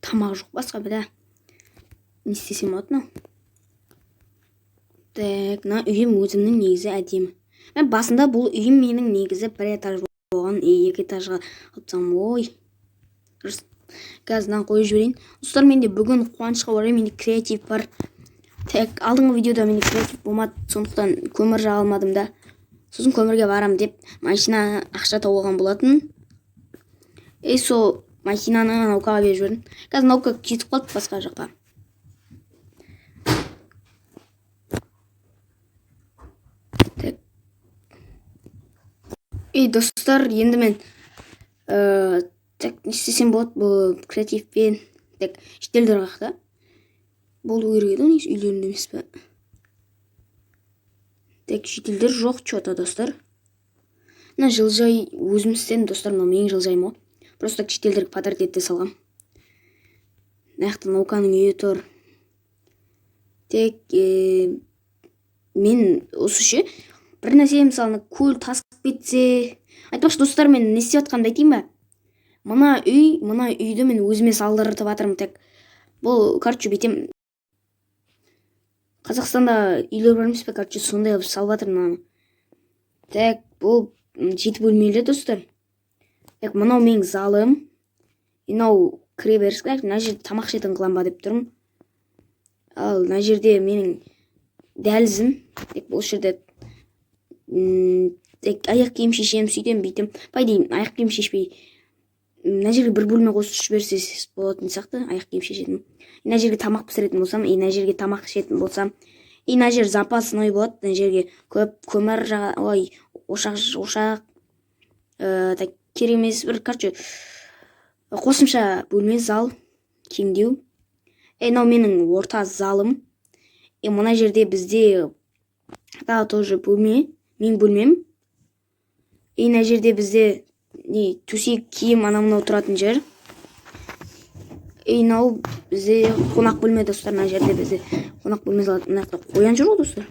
Тамақ жоқ басқа бір, не істесем болады мынау? Так, мына үйім өзімнің негізі әдемі. Мен басында бұл үйім менің негізі бір этаж болған, и екі этажға алып тастағанмын. Ой, дұрыс. Қазір мынаны қойып жіберейін. Достар, менде бүгін, қуанышқа орай, менде креатив бар. Так, алдыңғы видеода менде креатив болмады, сондықтан көмір жаға алмадым да. Сосын көмірге барам деп машина ақша тауып алған болатын, и сол машинаны Наукаға беріп жібердім. Қазір Наука кетіп қалды басқа жаққа. Так, ей, достар, енді мен так, не істесем болады бұл креативпен? Так, шетелдер қаяқта болу керек еді ғой негізі? Үйлерінде емес пе? Так, шетелдер жоқ че то достар. Мына жылыжай өзім істедім, достар. Мынау менің жылыжайым ғой, просто шетелдерге подарок ете салғам. Мына жақта Науканың үйі тұр. Тек мен осы ше, бір нәрсе, мысалы, көл тасып кетсе. Айтпақшы, достар, мен не істеп жатқанымды айтайын ба? Мына үй, мына үйді мен өзіме салдыртып жатырмын. Так, бұл, короче, бүйтем, Қазақстанда үйлер бар емес пе? Короче, сондай қылып салып жатырмын мынаны. Так, бұл жеті бөлмелі, достар. Так, мынау менің залым, мынау кіреберіс. Мына жерде тамақ ішетін қыламын ба деп тұрмын. Ал мына жерде менің дәлізім. Так, бұл жерде так, аяқ киім шешемін, сөйтемін, бүйтемін. По идее, аяқ киім шешпей, мына жерге бір бөлме қосып жіберсе болатын сияқты аяқ киім шешетін. Мына жерге тамақ пісіретін болсам, и мына жерге тамақ ішетін болсам, и мына жер запасной болады. Мына жерге көп көмір жаға, ой, ошақ, так, керек емес бір, короче, қосымша бөлме, зал кеңдеу. Мынау менің орта залым. И мына жерде бізде тағы тоже бөлме, менің бөлмем. И мына жерде бізде не, төсек, киім, анау мынау тұратын жер. И мынау бізде қонақ бөлме, достар. Мына жерде бізде қонақ бөлме салады. Мына жақта қоян жүр ғой, достар.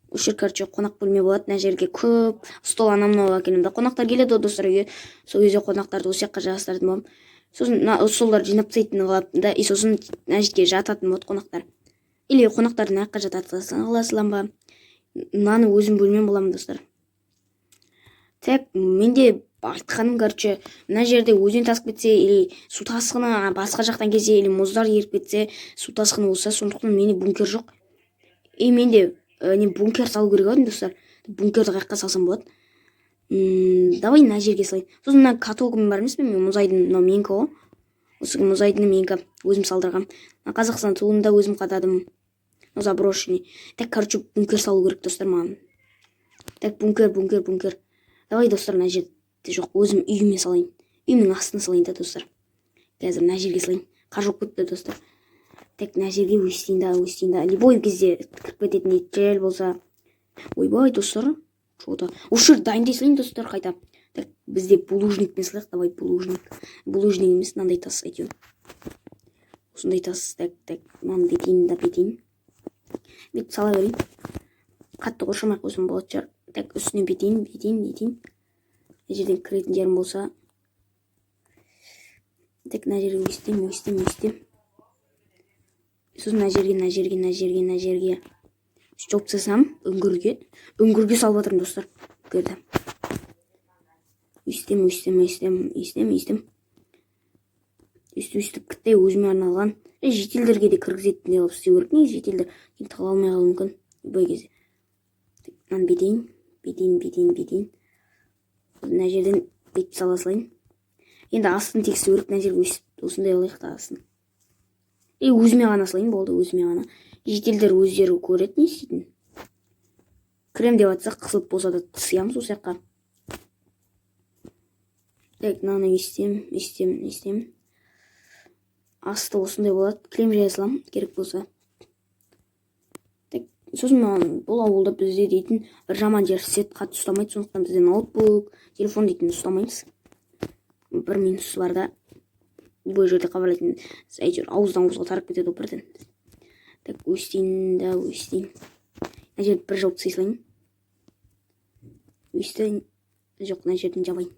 Осы жер, короче, қонақ бөлме болады. Мына жерге көп стол, анау мынау әкелемін да. Қонақтар келеді ғой, достар, үйге. Сол кезде қонақтарды осы жаққа жайғастыратын боламын. Сосын мына столдарды жинап тастайтын қыламын да, и сосын мына жерге жататын болады қонақтар. Или қонақтарды мына жаққа жататын қыла саламын ба? Мынаны өзім бөлмем боламын, достар. Так, менде айтқаным, короче, мына жерде өзен тасып кетсе или су тасқыны басқа жақтан келсе, или мұздар еріп кетсе, су тасқыны болса, сондықтан менде бункер жоқ. И менде не, бункер салу керек ау, достар. Бункерді қай жаққа салсам болады? Давай мына жерге салайын. Сосын мына катогым бар емес пе мен, мұз айдыны, мынау менікі ғой. Осы мұз айдыны менікі, өзім салдырғам. Мына Қазақстан туын да өзім қададым. Мынау заброшенный. Так, короче, бункер салу керек, достар, маған. Так, бункер, бункер, бункер. Давай, достар, мына жерде жоқ, өзім үйіме салайын, үйімнің астына салайын да, достар. Қазір мына жерге салайын. Қар жауып кетті, достар. Так, мына жерге өстейін да, өстейін да, любой кезде кіріп кететін жел болса. Ойбай, достар, че то осы жерді дайындай салайын, достар, қайта. Так, бізде булыжникпен салайық. Давай булыжник, булыжник емес, мынандай тас, әйтеуір осындай тас. Так, так, мынаны бүйтейін да, бүйтейін, бүйтіп сала берейін. Қатты қоршамай ақ қойсам болатын шығар. Так, үстіне бүйтейін, бүйтейін, бүйтейін. Мына жерден кіретін жерім болса. Так, мына жерге өстем, өстем, өстем. Сосын мына жерге, мына жерге, мына жерге, мына жерге жауып тастасам, үңгірге, үңгірге салып жатырмын, достар, үңгірді. Өстем, өстем, өстем, өстем, өстем, өстіп, өстіп кітте өзіме арналған. Жительдерге де кіргізетіндей қылып істеу керек негізі. Жительдер кейін тығыла алмай қалуы мүмкін любой кезде. Мынаны бүйтейін, бүйтейін, бүйтейін, бүйтейін. Мына жерден бүйтіп сала салайын. Енді астын тегістеу керек. Мына жерге өстіп осындай қылайық та астын. И өзіме ғана салайын, болды, өзіме ғана. Жительдер өздері көреді не істейтінін. Кірем деп жатса, қысылып болса да сыямыз осы жаққа. Так, мынаны өстем, өстем, өстем. Асты осындай болады. Кілем жая саламын керек болса. Так, сосын маған бұл ауылда бізде дейтін бір жаман жер, сеть қатты ұстамайды. Сондықтан бізде ноутбук, телефон дейтін ұстамаймыз. Бір минусы бар да, любой жерде хабарлайтын, әйтеуір ауыздан ауызға тарап кетеді ғой бірден. Так, өстейін да, өстейін. Мына жерді бір жауып тастай салайын. Өстейін, жоқ, мына жерден жабайын.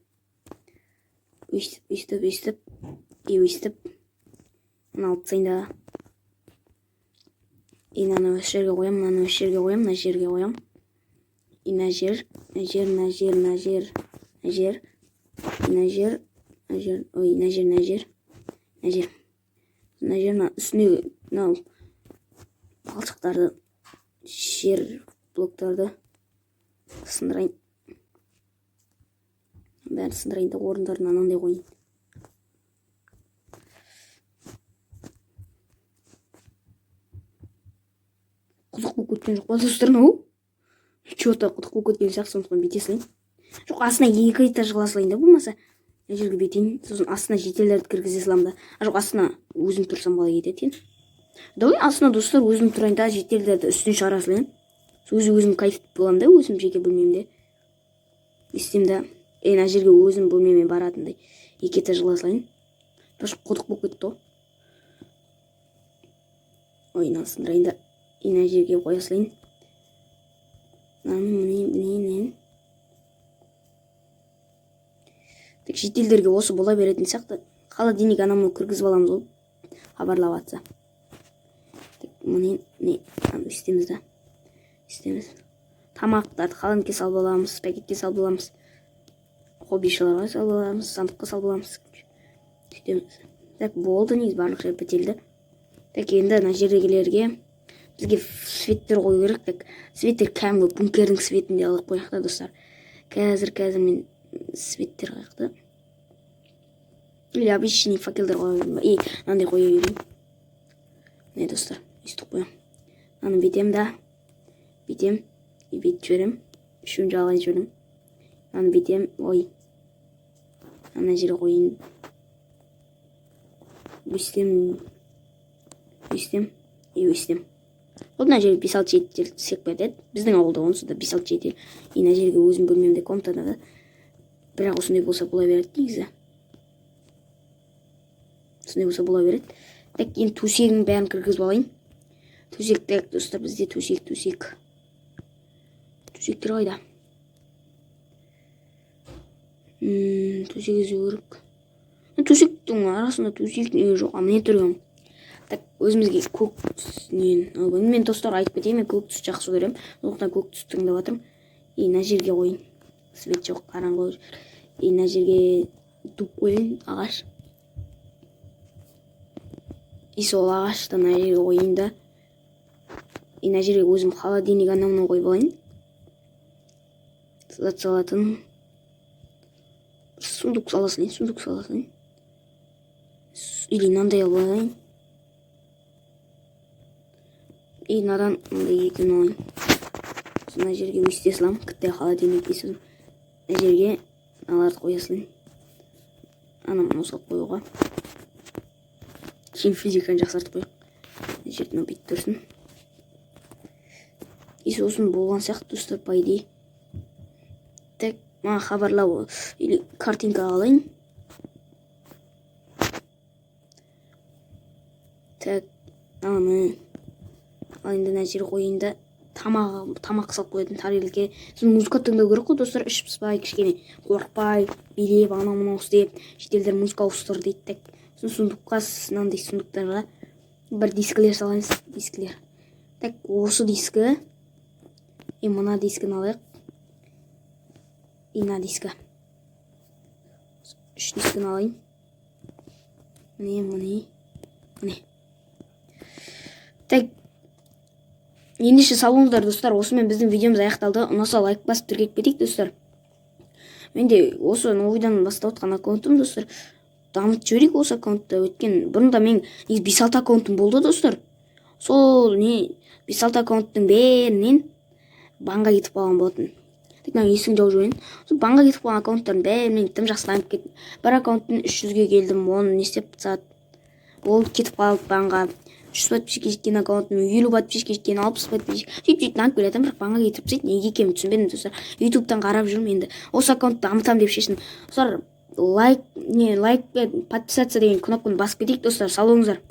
Өйстіп, өйстіп, өйстіп. И өйстіп мына алып тастайын да. И мынаны осы жерге қоямын, мынаны осы жерге қоямын, мына жерге қоямын. И мына жер, мына жер, мына жер, мына жер, мына жер, мына жер, мына жер, ой, мына жер, мына жер, мына жер, мына жер, мына үстіне мынау балшықтарды, жер блоктарды сындырайын. Бәрін сындырайын да орындарына мынандай қояйын. Құдық болып кеткен жоқ па, достар, мынау? Че-то құдық болып кеткен сияқты, сондықтан бүйте салайын. Жоқ, астына екі этаж қыла салайын да, болмаса. Мына жерге бүйтейін, сосын астына жителдерді кіргізе саламын да. А жоқ, астына өзім тұрсам қалай кетеді екен? Давай астына, достар, өзім тұрайын да, жителдерді үстіне шығара салайын. Сол өзім кайф боламын да, өзім жеке бөлмемде. Істеймін да. Мына жерге өзім бөлмеме баратындай екі этаж қыла салайын. Бірақ құдық болып кетті ғой. Ой, мынаны сындырайын да, мына жерге қоя салайын. Мынаны, міне, міне, міне. Тек жителдерге осы бола беретін сияқты. Холодильник анау мынау кіргізіп аламыз ғой, хабарлап жатса. Тек міне, міне, аны істейміз да. Істейміз. Тамақтарды холодильникке салып аламыз, пакетке салып аламыз. Хоббишыларға салып аламыз, сандыққа салып аламыз. Сөйтеміз. Так, болды, негізі барлық жер бітелді. Так, енді мына жердегілерге бізге светтер қою керек. Так, светтер кәдімгі бункердің светінде алып қояйық та, достар. Қазір мен светтер қояйық та. Или обычный факелдер қоя берейін ба? И мынандай қоя берейін. Міне, достар, өйстіп қоямын. Мынаны бүйтемін да, бүйтемін, и бүйтіп жіберемін. Үшеуін жалғай жіберемін. Мынаны бүйтемін, ой. Ана жерге қояйын. Өйстем, өйстем, и өйстем. Ол мына жерге 5-6 житель істеп кетеді. Біздің ауылда онсыз да 5-6 житель. И мына жерге өзім бөлмемде, комнатада да. Бірақ осындай болса бола береді негізі. Осындай болса бола береді. Так, енді төсегімнің бәрін кіргізіп алайын. Төсек, так, достар, бізде төсек, төсек. Төсектер қайда? Төсек іздеу керек. Төсектің арасында төсек не жоқ, а міне тұр екен. Так, өзімізге көк түс нені алып. Мен, достар, айтып кетейін, мен көк түс жақсы көремін. Сондықтан көк түс таңдап жатырмын. И мына жерге қояйын. Свет жоқ, қараңғы. И мына жерге дуб қояйын, ағаш. И сол ағашты мына жерге қояйын да. И мына жерге өзім холодильник анау мынау қойып алайын. Зат салатын сундук сала салайын, сундук сала салайын. Или мынандай алып алайын. И мынадан мындай екеуін алайын. Сосын мына жерге өйсте саламын, кітте холодильник. И сосын мына жерге мыналарды қоя салайын. Ана мынау салып қоюға. Кейін физиканы жақсартып қояйық. Мына жерде мынау бүйтіп тұрсын. И сосын болған сияқты, достар, по идее. Так, маған хабарлау или картинка алайын. Так, аны алайын да, мына жерге қояйын да, тамақ салып қоятын тарелке. Сосын музыка тыңдау керек қой, достар, іш пыспай, кішкене қорықпай, билеп, анау мынау істеп, шетелдер музыка ауыстыр дейді. Так, сосын сундукқа, мынандай сундуктарға бір дискілер саламыз, дискілер. Так, осы дискі, и мына дискіні алайық, и мына дискі. Үш дискіні алайын. Міне, міне, міне. Так, ендеше сау болыңыздар, достар. Осымен біздің видеомыз аяқталды. Ұнаса лайк басып тіркеліп кетейік, достар. Мен де осы ойдан бастап отқан аккаунтым, достар. Дамытып жіберейік осы аккаунтты. Өткен бұрында мен негізі 5-6 аккаунтым болды, достар. Сол не 5-6 аккаунттың бәрінен банға кетіп қалған болатын. Тек мына есігін жауып жіберейін. Сол банға кетіп қалған аккаунттардың бәрінен тым жақсы дамып кеттім. Бір аккаунттың 300-ге келдім, оны не істеп тастады. Ол кетіп қалды банға. 300 подписчикке жеткен аккаунтым, 50 подписчикке жеткен, 60 подписчик. Сөйтіп сөйтіп дамып келе жатырмын, бірақ банға кетіп тастайды. Неге екенін түсінбедім, достар. Ютубтан қарап жүрмін енді. Осы аккаунтты дамытамын деп шештім. Достар, лайк, не лайк, подписаться деген кнопканы басып кетейік, достар. Сау болыңыздар.